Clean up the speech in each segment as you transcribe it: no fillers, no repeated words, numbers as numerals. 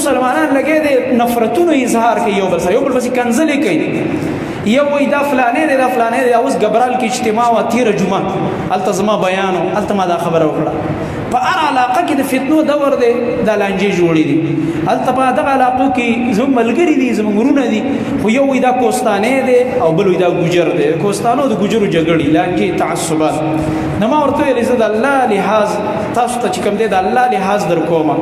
مسلمانان لګې دي، نفرتونو اظهار کوي، یو بل سره یو بل پسې کنځلې کوي. یو وای دا فلانه دی، دا فلانه دی. اوس ګبرال کې اجتماع و، تیر جمعه الته زما بیان، الته ما دا خبره وکړه. په هر علاقه کې د فتنو دور دی، د لانجې جوړې دي. الته په دغه علاقو کې زموږ ملګری دي، زموږ ورونه دي، خو یو وای دا کوستانه دی او بل وای دا ګجر دی. کوستانو د ګجرو جګړې، لانجې، تعصبات. نو ما ورته ویل، زه د الله لحاظ تاسو ته چې کوم دی، د الله لحاظ در کومه،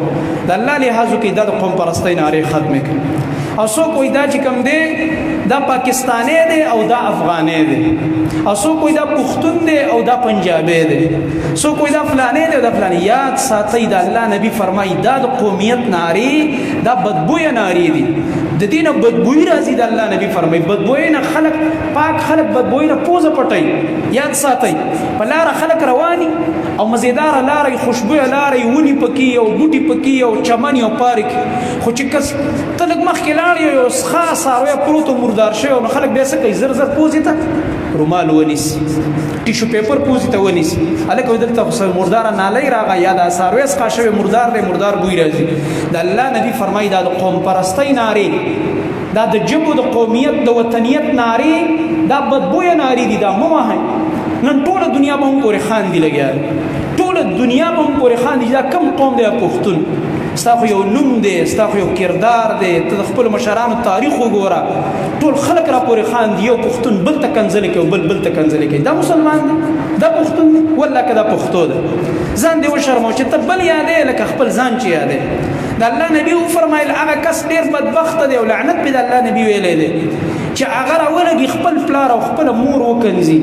د الله لحاظ کې دا د قوم پرستۍ نارې ختمې کړ. او څوک وای دا چې کوم دی دا پاکستانی دی او دا افغاني دی، او څوک وای دا پښتون دی او دا پنجابی دی، څوک وای دا فلانه دی او دا فلانه. یاد ساتئ، دا الله نبی فرمایي دا د قومیت ناری، دا بدبوی ناری دي، د دینه بدبوی راځي. د الله نبی فرمایي بدبوی نه خلق پاک خلق بدبوی نه پوزه پټي. یاد ساتئ، په لار خلق رواني او مزیدار لارې، خوشبو لارې، ونی پکې او بوټي پکې او چمن او پارک، خو چې کس تلګ مخ کې لاړ یو ښه ساروی پروت مردار شوی، نو خلک بیا څه کوي؟ زر زر پوزې ته رومال ونیسي، ټیشو پیپر پوزې ته ونیسي. هلکه دلته خو مردار نالۍ راغی یا دا څاروی څخه شوی مردار دی، مردار بوی راځي. د الله نبی فرمایي دا د قوم پرستۍ نارې، دا د جبو د قومیت د وطنیت نارې، دا بدبوی نارې دي، دا مه وهئ. نن ټوله دنیا به هم پورې خاندي لګیا، ټوله دنیا به هم پورې خاندي. دا کم قوم دی؟ پښتون ستا خو یو نوم دی، ستا خو یو کردار دی، ته د خپل مشرانو تاریخ وګوره. ټول خلک را پورې خاندي، یو پښتون بل ته کنځلې کوي، بل بل ته کنځلې کوي. دا مسلمان دی؟ دا پښتون دی؟ ولا که دا پښتو ده؟ ځان دې وشرمو چې ته بل یادې لکه خپل ځان چې یادې. د الله نبی وفرمایل هغه کس ډیر بدبخت دی او لعنت په د الله نبی ویلې دی چې هغه راولګي خپل پلار او خپل مور وکنځي.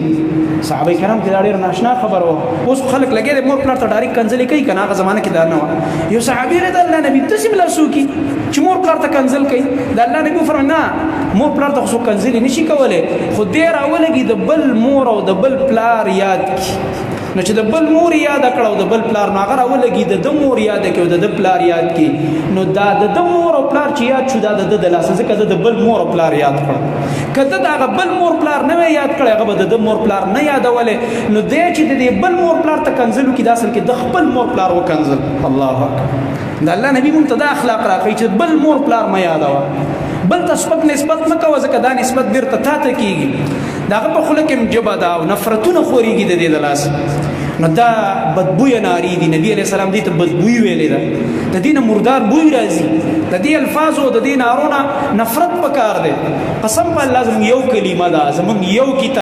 صحابه کرام کې دا ډیر ناشنا خبر و. اوس خلک لګي د مور پلار ته ډایرک کنځلې کوي کنه، هغه زمانه کې دا نه و. یو صحابي رضی الله نبی تاسو ملا سوکي چې مور پلار ته کنځل کوي. د الله نبی فرمایي نه، مور پلار ته خو کنځلې نشي کولای، خو دې راولګي د بل مور او د بل پلار یاد کی. نو چې د بل مور یاد کړه او د بل پلار، نو هغه راولګي د د مور یاد کړي او د د پلار یاد کړي. نو دا د د مور او پلار چې یاد شو، دا د د لاسه، ځکه د بل مور او پلار یاد کړ. کته دا هغه بل مور پلار نه یاد کړي، هغه به د د مور پلار نه یادولې. نو دی چې د بل مور پلار ته کنځلو کې، د اصل کې د خپل مور پلار وکنځل. الله اکبر. د الله نبی مونږ ته دا اخلاق راکړي چې بل مور پلار مې یادوه، بل ته سپک نسبت مکوه، ځکه دا نسبت بیرته تا ته کیږي. داغه په خوله کې جبه ده او نفرتونه خوريږي د دې د لاس. نو دا بدبوی ناری دي. نبی علیہ السلام دې ته بدبوی ویلې ده، د دین مردار بوی راځي. د دې الفاظو د دې نارونه نفرت پکار دی. قسم په الله، زموږ یو کلمه ده، زموږ یو کتاب.